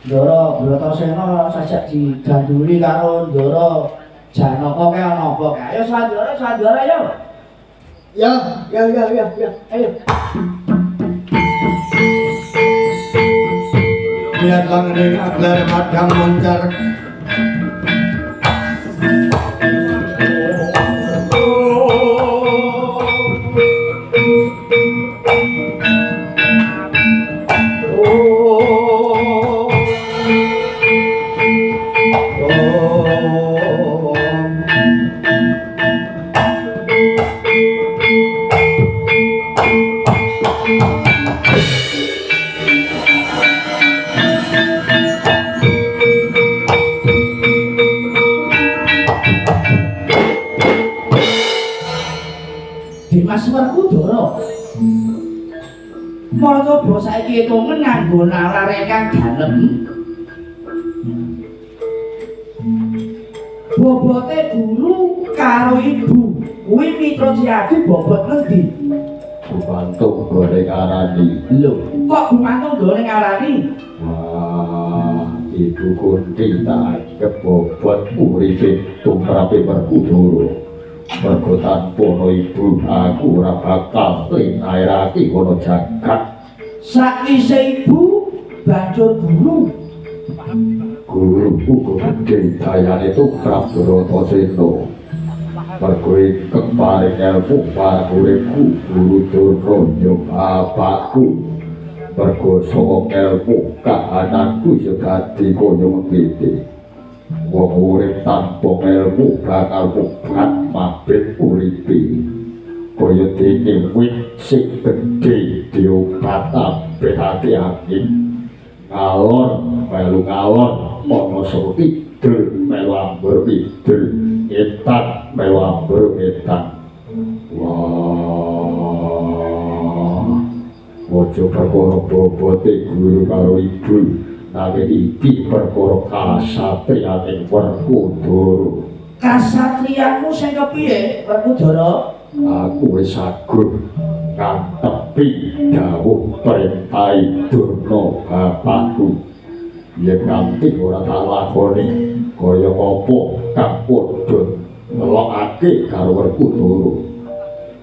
Ndara Bratasena sajak diganduli karo Ndara Janaka kae ana apa kae? Ayo sandiwara, sandiwara yo. Ya, ya, ya, ya, ya. Ayo. Lihat langit aglar padang moncar. Dimas Werkudara. Marcoba saiki etungen nganggo nalar ingkang dalem. Bobote guru karo ibu kuwi Mitra Ciadi bobot ngendi? Gumantung gone ngarani. Lho, kok gumantung gone ngarani? Wah, Ibu Kunti tak anggep bobot uripe tumrape Werkudara. Mergo tanpa ana ibu aku ora bakal linairake ana jagat. Sakwise ibu banjur guru. Guru uga gedhe dayane tumrap Bratasena. Mergo ingkang paring elmu marang uripku Guru Durna ya bapakku. Mergo saka elmu kahananku iso dadi kaya ngene. Wong urip tanpa elmu bakal mubrat mabit uripe. Kaya dene wit sing gedhe diobat abet angin. Ngalor melu ngalor ana saka kidul melu ambur kidul, etan melu ambur etan. Wah, aja perkara bobote guru karo ibu, nanging iki perkara kasatriyane Werkudara. Kasatriyanmu sing kepiye, Werkudara? Aku wis saguh ngantepi dawuh perintahe Durna bapakku. Yen nganti ora tak lakoni kaya apa kang padha ngelokake karo Werkudara,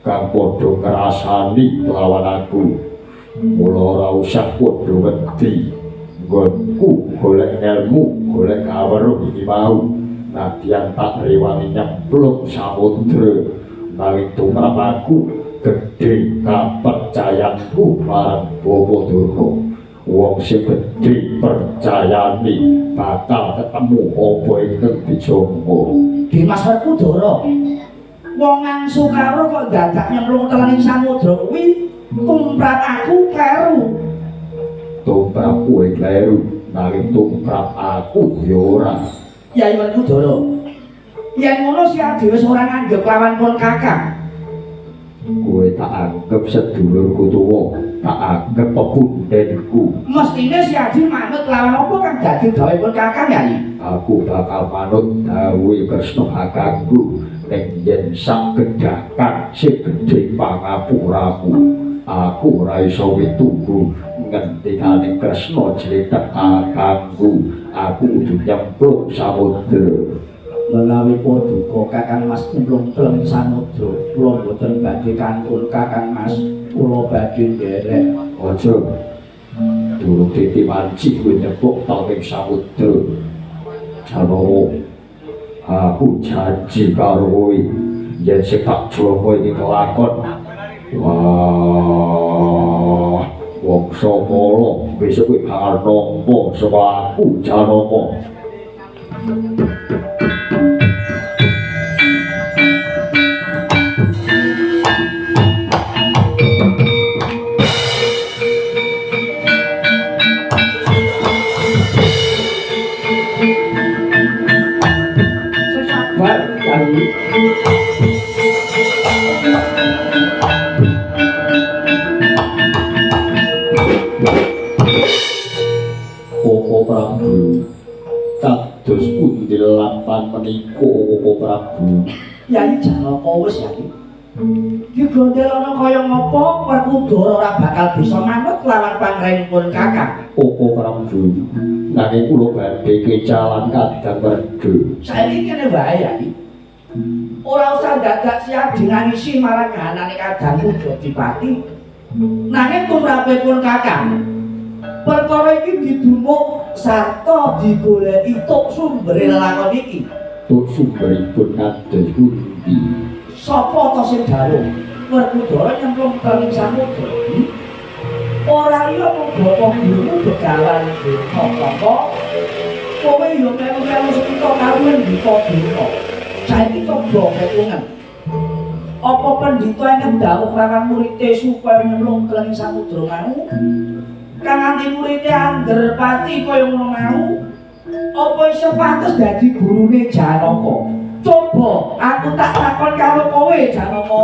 kang padha ngrasani lawan aku. Mula ora usah padha wedi. Nggonku golek ngelmu, golek kaweruh iki mau. Nadyan tak rewangi nyemplung samudra, nanging tumrap aku gedhe kapercayanku marang Bapa Durna. Wong sing gedhe percayane bakal ketemu apa ingkang dijangka. Dimas Werkudara, wong ngangsu karo kok dadak nyemplung telening samudra kuwi tumrap aku kleru. Tumrap kowe kleru, nanging tumrap aku ya ora. Yai Werkudara, yen ngono si Adi wis ora nganggep lawan pun kakang. Kowe tak anggep sedulurku tuwa, tak anggep pepundhenku. Mestine si Adi manut lawan apa kang dadi dawuhipun kakang, Yai? Aku bakal manut dawuhe Kresna kakangku ning yen sak gedhakan sing gedhe pangapuramu. Aku ora iso wituku ngendikane Kresna jlethek kakangku. Aku kudu nyemplung samudra. Menawi paduka Kakang Mas nyemplung teleng samudra, kula mboten badhe kantun Kakang Mas, kula badhe nderek. Aja durung titi wanci kowe nyemplung teleng samudra. Janaka, aku janji karo kowe yen sing tak jromo iki kelakon. Wah, wong sakala besok kowe bakal nampa saka aku Janaka. Sabar, Yai. Koko Prabu, kados pundi lampan menika Koko Prabu? Yai Janaka wis, Yai. Digondel ana kaya ngapa Werkudara ora bakal bisa manut lawan pangrainipun Kakang. Opo Prabu? Nanging kula badhe kecalan Kadang Werda. Saiki kene wae ya iki. Ora usah dadak siadi nangisi marang kahanane kadangku Jodipati. Nanging tumrapipun Kakang, perkara iki didumuk sarta digoleki tuk sumbere lelakon iki. Tuk sumberipun kados pundi? Sapa ta sing dawuh Werkudara nyemplung ing samudra? Ora liya mung bapa gurumu Begawan Durna sapa? Kowe ya melu-melu sepita karo Ngendika Durna. Saiki coba ketungen. Apa pendhita ingkang dawuh marang murite supaya nyemplung ing samudra mau? Kang nganti murite ander pati kaya ngono mau? Apa iso pantes dadi gurune Janaka? Coba aku tak takon karo kowe Janaka.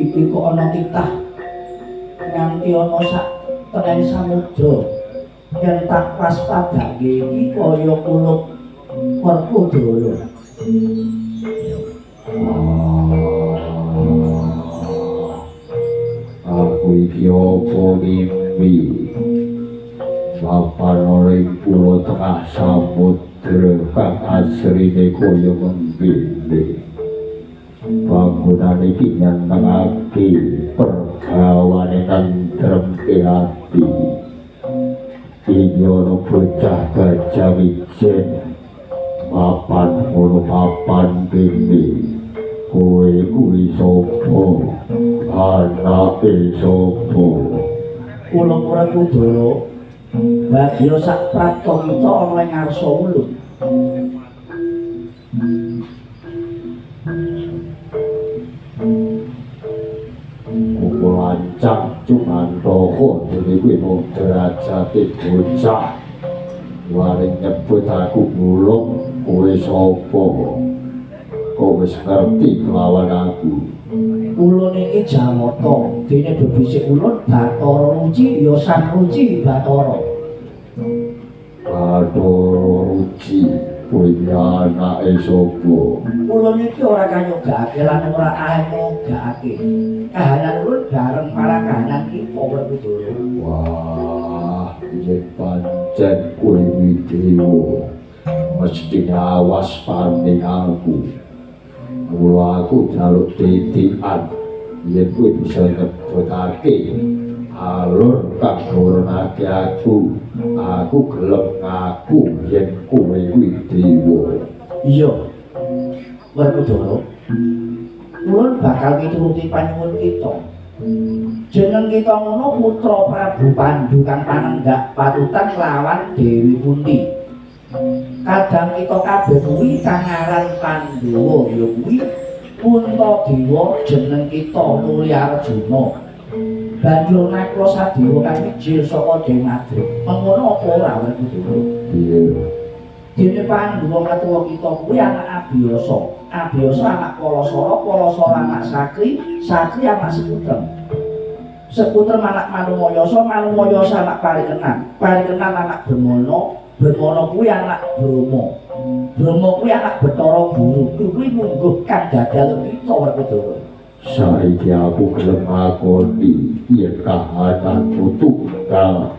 Iki kok ana titah nganti ana sak tengahing samudra. Yen tak waspadake iki kaya kulup Werkudara. Aku iki apa mimpi? Papan ana ing pulo tengah samudra kang asrine kaya mengkene. Bangunan iki nyenengake pergawane tentremke ati. Iki ana bocah gajah wijen papan ngono papan kene. Kowe kuwi sapa? Anake sapa? Kula Werkudara bagya sak prapta kita ana ing ngarsa ulun. Kuku lancang cumantaka dene kuwi mung derajate bocah. Wani nyebut aku bulung, kowe sapa? Kok wis ngerti kelawan aku? Ulun iki Jawata, dene bebisik ulun Bathara Ruci ya Sang Ruci Bathara. Bathara Ruci kowe iki anake sapa? Ulun iki ora kanyogake lan ora aemogake. Kahanan ulun bareng marang kahanan kita Werkudara. Wah, yen pancen kowe widewa, mesti awas paning aku. Mula aku njaluk titikan yen kowe bisa nyebutake alur kang nurunake aku, aku gelem ngaku yen kowe kuwi dewa. Iya. Werkudara, ulun bakal mituruti panyuwun kita. Jeneng kita ngono putra Prabu Pandu kang panenggak patutan lawan Dewi Kunti. Kadang kita kabeh kuwi kang aran Pandhawa ya kuwi Puntadewa jeneng kita nuli Arjuna. Banjur Nakula Sadewa kang mijil saka Dewi Madrim. Mengono apa ora Werkudara? Iya. Dene Pandhawa matuwa kita kuwi anak Abiyasa. Abiyasa anak Palasara, Palasara anak Sakri, Sakri anak Sekutrem. Sekutrem anak Manumayasa, Manumayasa anak Parikenan, Parikenan anak Bremana, Bremana kuwi anak Brahma. Brahma kuwi anak Bathara Guru. Kuwi mungguh kang dadal kita Werkudara. Saiki aku gelem ngakoni yen kahananku tunggal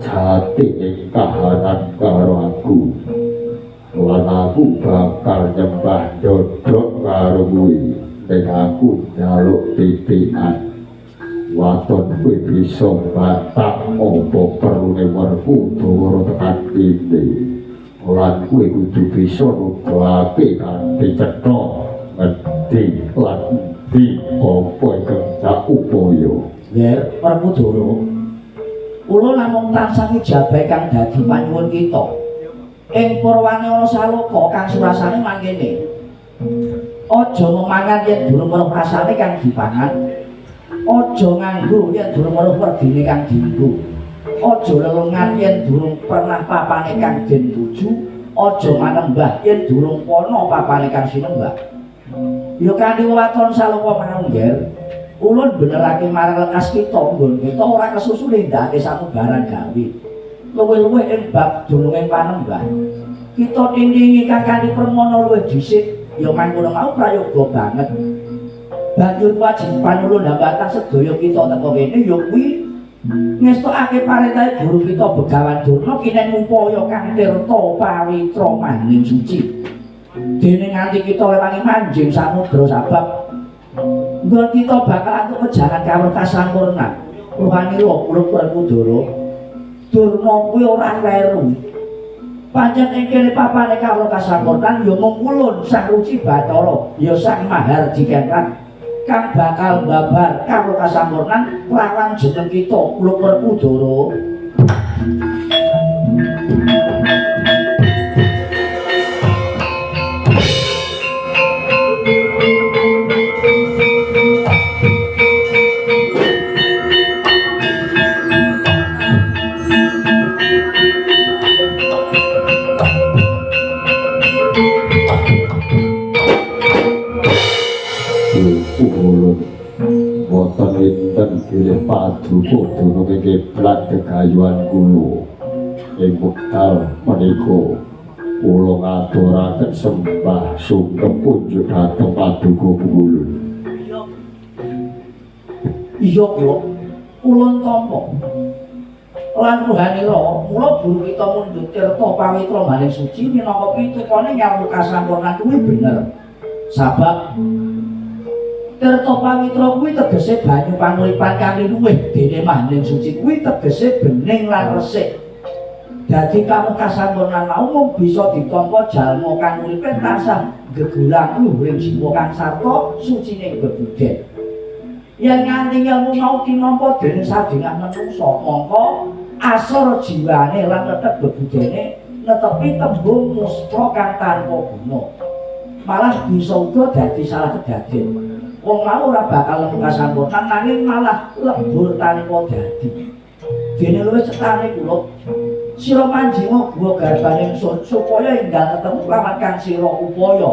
jati ing kahanan karo aku. Lan aku bakal nyembah dodok karo kuwi. Nek aku njaluk titikan waton kuwi bisa batak apa perlune Werkudara tekan kene. Lan kuwi kudu bisa nuduhake kanthi cetha ngendi lan endi apa ingkang tak upaya. Yer Werkudara, kula namung tansah ngijabah kang dadi panyuwun kita. Ing purwane ana saloka kang surasane mangkene. Aja memangan yen durung weruh rasane kang dipangan. Aja nganggo yen durung weruh werdine kang dienggo. Aja lelungan yen durung pernah papane kang den tuju. Aja manembah yen durung ana papane kang sinembah. Ya kanthi wewaton saloka mau, Nger. Ulun benerake marang lekas kita nggon kita ora kesusu nindakake samubarang gawe. Luwih-luwih ing bab dununge panembah. Kita tindingi kang kanthi permana luwih dhisik, ya mangkono mau prayoga banget. Banjur kewajiban ulun hambatan sedaya kita teka kene ya kuwi ngestokake parentahe guru kita Begawan Durna kinen upaya kang tirta pawitra maning suci. Dene nganti kita lewangi manjing samudra sabab nggon kita bakal antuk pejangan kawruh kasampurnan. Ruhanira kula Werkudara, Durna kuwi ora kleru. Pancen ing kene papane kawruh kasampurnan ya mung ulun Sang Ruci Bathara, ya Sang Mahardikentrat kang bakal babar kawruh kasampurnan lawan jeneng kita kula Werkudara. Ulun Boten enten bilih paduka dununge kiblat gegayuhan kula. Ing wekdal menika kula ngaturaken sembah sungkem kunjuk dhateng paduka Pungulun. Iya kula, ulun tampa. Lan ruhanira, mula guru kita mundhut tirta pawitra maning suci minangka pitukane ngelmu kasampurnan kuwi bener. Sabab tirta pawitra kuwi tegese banyu panguripan kang luwih dene maning suci kuwi tegese bening lan resik. Dadi kamu kasampurnan mau mung bisa ditampa jalma kang uripe tansah gegulang luhuring jiwa kang sarta sucine bebuden. Yen nganti ngelmu mau tinampa dening sadingah menungsa, mongko asor jiwane lan tetep bebudene netepi tembung muspra kang tanpa guna. Malah bisa uga dadi salah kedaden. Wong mau ora bakal nemu kasampurnan nanging malah lebur tanpa dadi. Dene luwih cethane kula, sira manjinga guwa garbane ingsun supaya enggal ketemu lawan kang sira upaya.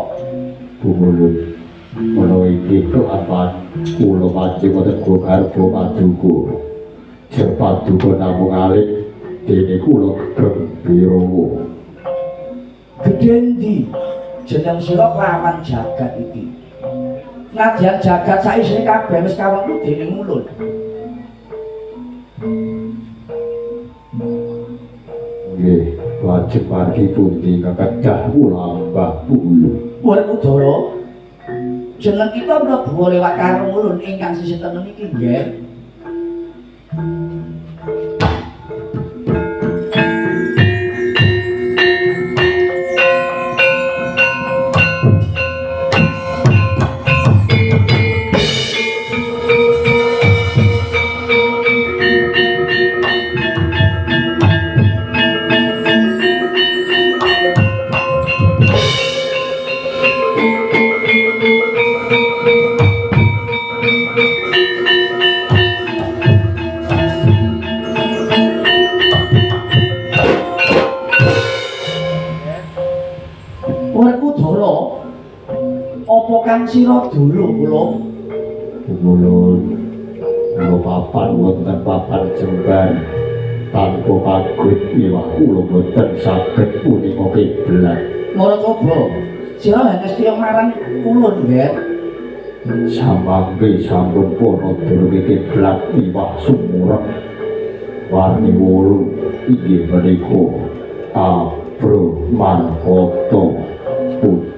Pungulun menawi iki kelapan kula manjing wonten guwa garba paduka. Jer paduka namung alit dene kula gembira. Gedhe endi jeneng sira kelawan jagat iki? Nadyan jagat saisine kabeh wis kawengku dening ulun. Nggih, wajib margi pundi kekedah kula Mbah Pungulun. Werkudara, jeneng kita mlebu lewat karo ulun ingkang sisih tengen iki nggih. Kang sira dulu kula. Pungulun, kula papan wonten papan jembar tanpa pagut miwah kula boten saged punika kiblat. Mara coba sira hanya marang ulun nggih. Samangke sampun pono durunge kiblat miwah sumurep warni wolu inggih menika Abro Markata putra